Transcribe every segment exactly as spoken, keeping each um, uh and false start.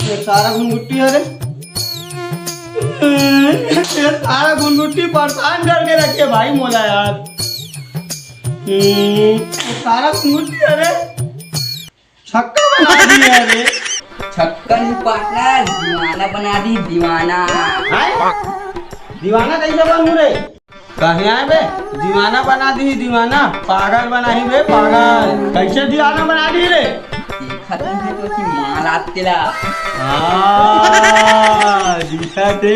ये सारा घुनघुट्टी है रे। ये सारा घुनघुट्टी परेशान करके रखे भाई मोला यार। हम्म, ये सारा घुनघुट्टी है रे। छक्का बना दिया रे। छक्का नहीं पार्टनर, दीवाना बना दी, दीवाना। हैं? दीवाना कैसे बनू रे? कहीं आए बे? दीवाना बना दी, दीवाना। पागल बनाही बे, पागल। कैसे दीवाना बना दी रे? देखत नहीं है तो कि माल आप तेला। हाँ, दिखा दे,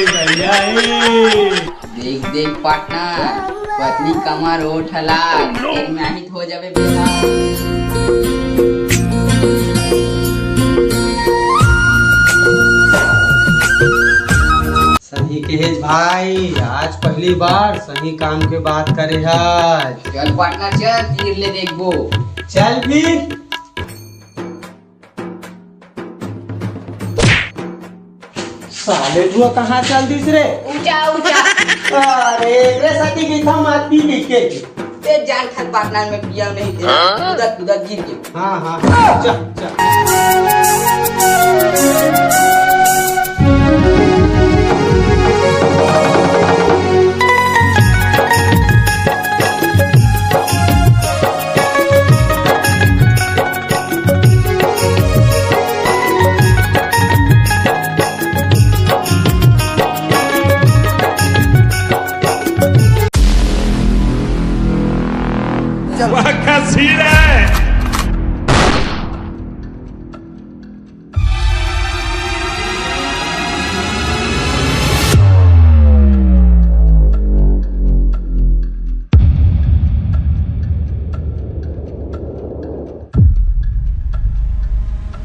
भैया हे। देख देख पार्टनर, पतली कमर ओठ लाल, तेल में आहित हो जावे बेटा। सही कहेच भाई, आज पहली बार सही काम के बात करे हस। चल पार्टनर चल, तीर ले देखबो। चल फिर। साले जुआ कहाँ चल दिस रे? ऊंचा ऊंचा। अरे एकरे साथी की था मार पी के के। ते जान खत पार्टनर में पिया नहीं थे। हाँ? कूदत कूदत गिर गए। हाँ, हाँ, हाँ। चल, चल। वाह, क्या सीन है।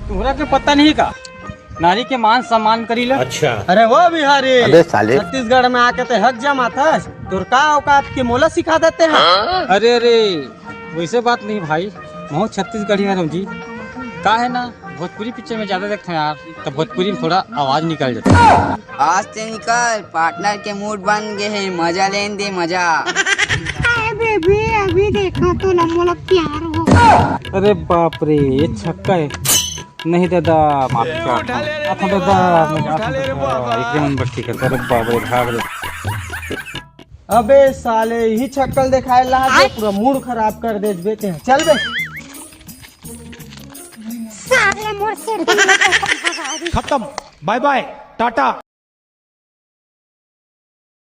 तुहरा के पता नहीं का, नारी के मान सम्मान करी ला। अच्छा। अरे वो बिहारी, अबे साले। छत्तीसगढ़ में आके ते हक जमाथस, तोर का औकात के मोला सिखा देते हैं। अरे अरे, वैसे बात नहीं भाई, महूँ छत्तीसगढ़ी हरव जी। का है ना, भोजपुरी पिक्चर में ज्यादा देखते हैं यार, तो भोजपुरी में थोड़ा आवाज निकल जाता है। आज से निकल, पार्टनर के मूड बन गए हैं, मजा लेन दे मजा। हाय बेबी, अभी देखा तो ना मोला प्यार हो। अरे बाप रे, ये छक्का है। नहीं दादा, माफ कर। अच्छा दादा, मैं जाता हूँ दादा। एक नंबर ठीक है, अरे बाप रे, भाग रे। अबे साले, यही छक्कल दिखाए ला जो पूरा मूड खराब कर दे बेटे। चल बे। साले मोर सिर की खत्म, बाय बाय, टाटा।